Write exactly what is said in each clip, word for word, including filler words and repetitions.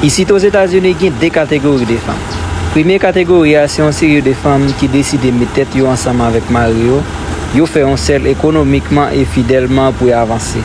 Isit Ozetazini gen de kategori de fanm. Premye kategori a se yon seri de fanm ki deside met tèt yo ansanm avèk mari yo, yo fè yon sèl ekonomikman e fidèlman pou yo avanse.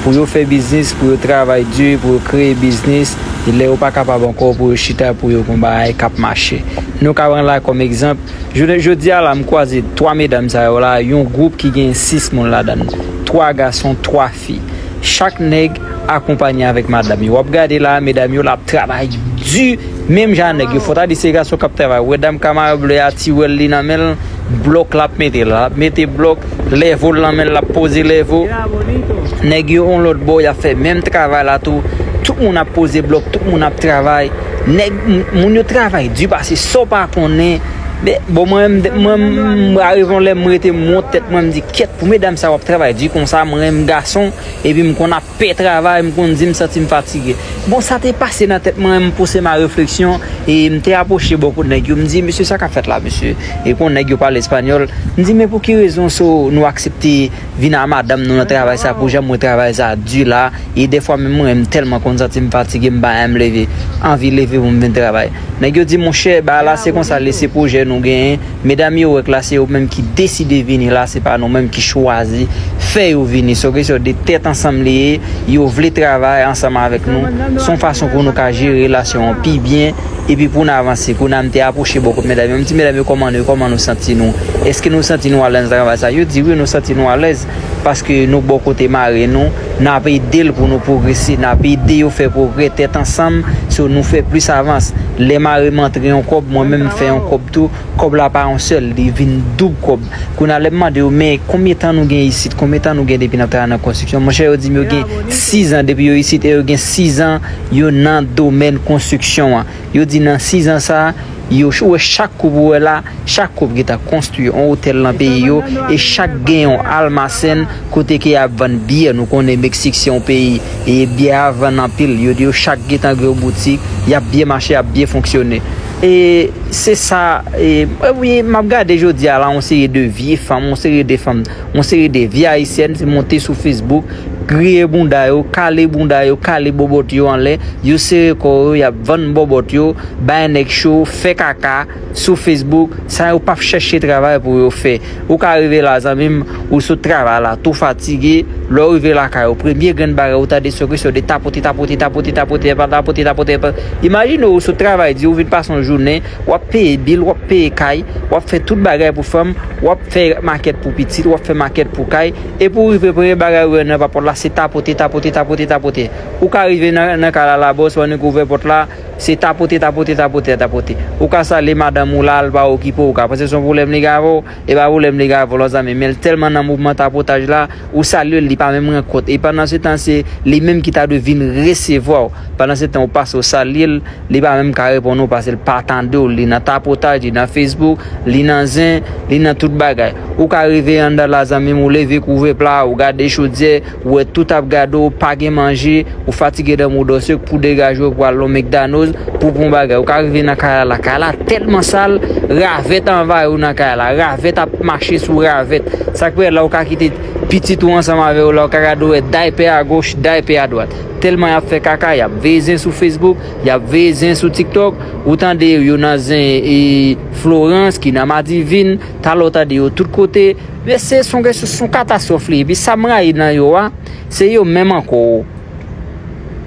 Pou yo fè biznis, pou yo travay di, pou yo kreye biznis, e lè yo pa kapab ankò pou yo chita pou yo gon bagay k ap mache. Nou ka pran la kòm egzanp, jodi a la m kwaze twa medam sa yo la, yon gwoup ki gen sis moun ladan l, twa gason, twa fi. Chak nèg akonpanye avèk madanm yo. W ap gade la, medam yo la ap travay di, menm jan nèg yo. Fò ta di se gason k ap travay. Ou wè dam Camargue bleu a, ti wèl li nan men l, blòk l ap mete la. L ap mete blòk, lèvo l nan men l, l ap poze lèvo. Nèg yo yon lòt bò, y ap fè menm travay la tou. Tout moun ap poze blòk, tout moun ap travay. Nèg, moun yo travay di pase sa w pa konnen. Bon, mwen, mwen, mwen, mwen, arive yon lè, m rete, m wont tèt mwen, m di, kèt, pou medam sa yo ap travay di konsa, mwen, m gason, epi m konn ap pè travay, m konn di m santi m fatige. Bon, sa te pase nan tèt mwen, m pouse ma refleksyon, e m te apwoche bò kot nèg yo, m di, mesye, sa k ap fèt la, mesye? E kon nèg yo pale espanyòl, m di, men pou ki rezon so nou aksepte vin a madanm nou nan travay sa pou jan mwen travay sa di la, e dèfwa menm mwen, m tèlman konn santi m fatige, m pa menm leve, anvi leve pou m vin travay. Nèg yo di, monchè, bagay la se konsa l ye, se pwojè nou genyen. Medam yo wè k la, se yo menm ki deside vini la, se pa nou menm ki chwazi fè yo vini. Se yon kesyon de tèt ansanm li ye, yo vle travay ansanm avèk nou. Se yon fason pou nou ka jere relasyon an pi byen, epi pou n avanse. Kounye a m te apwoche bò kot medam yo, m di, medam yo, kòman nou, kòman nou santi nou? Èske nou santi nou alèz nan travay sa? Yo di, wi, nou santi nou alèz, paske nou bò kote mari nou, n ap ede l pou nou pwogrese, n ap ede yo fè pwogrè tèt ansanm, so nou fè plis avans. Lè mari m antre yon kòb, mwen menm m fè yon kòb tou, kòb la pa yon sèl, li vin doub kòb. Kounye a lè m mande yo, men konbyen tan nou gen isit, konbyen tan nou gen depi n ap travay nan konstriksyon? Monchè, yo di m yo gen sizan depi yo isit, e yo gen sizan yo nan domèn konstriksyon an. Yo di nan sizan sa, yo, ou wè chak koup ou wè la, chak koup gentan konstwi yon otèl nan peyi yo, e chak gen yon almasèn kote ke y ap vann byè. Nou konnen Meksik se yon peyi, e byè a vann anpil. Yo di yo chak gentan gen yon boutik, y ap byen mache, y ap byen fonksyone. E se sa, e, wi, m ap gade jodi a la, yon seri de vye fanm, yon seri de fanm, yon seri de vye ayisyèn monte sou Facebook, griye bounda yo, kale bounda yo, kale bòbòt yo anlè, yo sere kò yo, y ap vann bòbòt yo, bay nèg cho, fè kaka sou Facebook, sa yo p ap chèche travay pou yo fè. Ou ka rive la, zanmi m, ou sot travay la, tou fatige, lè w rive lakay ou, premye grenn bagay ou tande se kesyon de tapote, tapote, tapote, tapote, tapote, tapote, tapote. Imajine w, ou sot travay di, ou vin pase yon jounen, w ap peye bil, w ap peye kay, w ap fè tout bagay pou fanm, w ap fè makèt pou pitit, w ap fè makèt pou kay, epi w rive premye bagay ou wè nan papòt la, se tapote, tapote, tapote, tapote. Ou ka rive nan, nan kay la, la bòs, ou annik ouvè pòt la, se tapote, tapote, tapote, tapote. Ou ka salye madanm ou la, l pa okipe w, ou ka panse se yon pwoblèm li gen avè w, e pa pwoblèm li gen avè w, non, zanmi, men l tèlman nan mouvman tapotaj la, ou salye l, li pa menm rankont. E pandan se tan, se li menm ki ta dwe vin resevwa w. Pandan se tan, ou pase, ou salye l, li pa menm ka reponn ou, paske l pa tande w. Li nan tapotaj, li nan Facebook, li nan zen, li nan tout bagay. Ou ka rive anndan la, zanmi m, ou leve kouvèp la, ou gade chodyè, ou wè tout ap gade w, pa gen manje, ou fatige dan mou dòse pou degaje w pou al nan McDonald's, pou pran bagay. Ou ka rive nan kay la, la kay la tèlman sal, ravèt anvayi w nan kay la, ravèt ap mache sou ravèt. Sa k fè la ou ka kite pitit ou ansanm avè w la, ou ka gade w wè daypè agoch, daypè adwat. Tèlman y ap fè kaka, y ap veye zen sou Facebook, y ap veye zen sou TikTok, ou tande yo nan zen e Florence ki nan Madivin, talè w tande yo tout kote. Men se son, se son katastwòf li. Epi sa m rayi nan yo a, se yo menm ankò.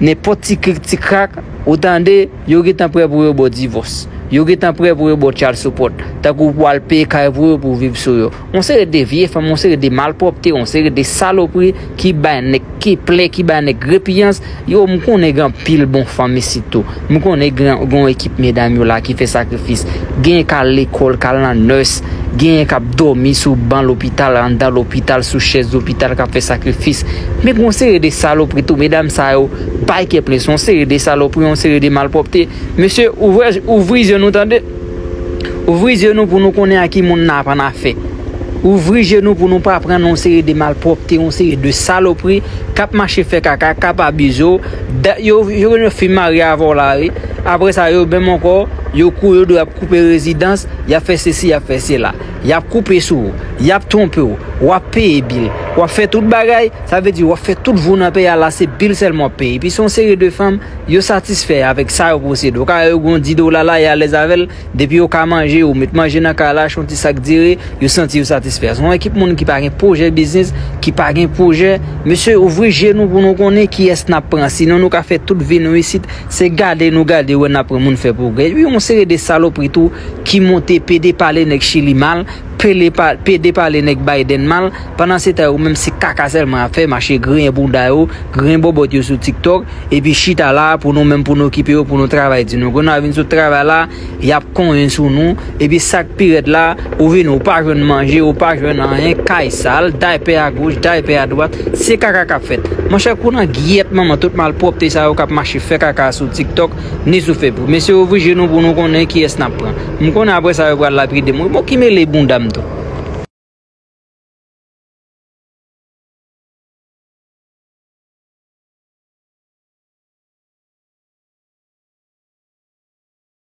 Nenpòt ti krik ti krak, ou tande, yo gentan prè pou yo ba w divòs. Yo gentan prè pou yo ba w child support. Tankou pou al peye kay pou yo, pou viv sou yo. Yon seri de vye fanm, yon seri de malpwòpte, yon seri de salopri ki bay nèg keplè, ki bay nèg repiyans. Yo, m konnen gen anpil bon fanm isit tou. M konnen gen, gen yon ekip medam yo la ki fè sakrifis. Gen k al lekòl, k al nan nurse, gen k ap dòmi sou ban lopital, anndan lopital, sou chèz lopital, k ap fè sakrifis. Men gen yon seri de salopri tou, medam sa yo bay keplè, se yon seri de salopri, yon seri de malpwòpte. Mesye, ouvri, ouvri je nou, tande. Ouvri je nou pou nou konnen a ki moun n ap ann afè. Ouvri je nou pou nou pa pran nan yon seri de malpwòpte, yon seri de salopri k ap mache fè kaka, k ap abize w. Da-, yo, yo, yo fin marye avè w la, wi. Apre sa, yo menm ankò, Yo kou yo dwe ap koupe rezidans, y ap fè sesi, y ap fè sela. Y ap koupe sou ou, y ap twonpe w, w ap peye bil, w ap fè tout bagay, sa vle di w ap fè tout vi w nan peyi a la, se bil sèlman w ap peye. Epi se yon seri de fanm, yo satisfè avèk sa yo posede. Ou ka wè yo gen yon dis dola la, y alèz avè l, depi yo ka manje, yo met manje nan kay la, achte yon ti sak diri, yo santi yo satisfè. Se yon ekip moun ki pa gen pwojè biznis, ki pa gen pwojè. Mesye, ouvri je nou pou nou konnen kiyès n ap pran. Sinon, nou ka fè tout vi nou isit, se gade nou gade wè n ap pran moun fè pwogrè. Epi yon seri de salopri tou ki monte pede pale nèg Chili mal, pele pa, pede pale nèg Biden mal, pandan se tan yo menm se kaka sèlman y ap fè, mache griyen bounda yo, griyen bòbòt yo sou TikTok, epi chita la pou nou menm pou n okipe yo, pou nou travay di nou. Kounye a vin sot travay la, y ap konyen sou nou, epi sa k pi rèd la, ou vini, ou pa jwenn manje, ou pa jwenn anyen, kay sal, daypè a goch, daypè a dwat, se kaka k ap fèt. Monchè, kou nan gyèt manman tout malpwòpte sa yo k ap mache fè kaka sou TikTok, ni sou Facebook. Mesye, ouvri je nou pou nou konnen kiyès n ap pran. M konnen apre sa yo pral lapide m. Wi, bon, ki mele bounda m tou.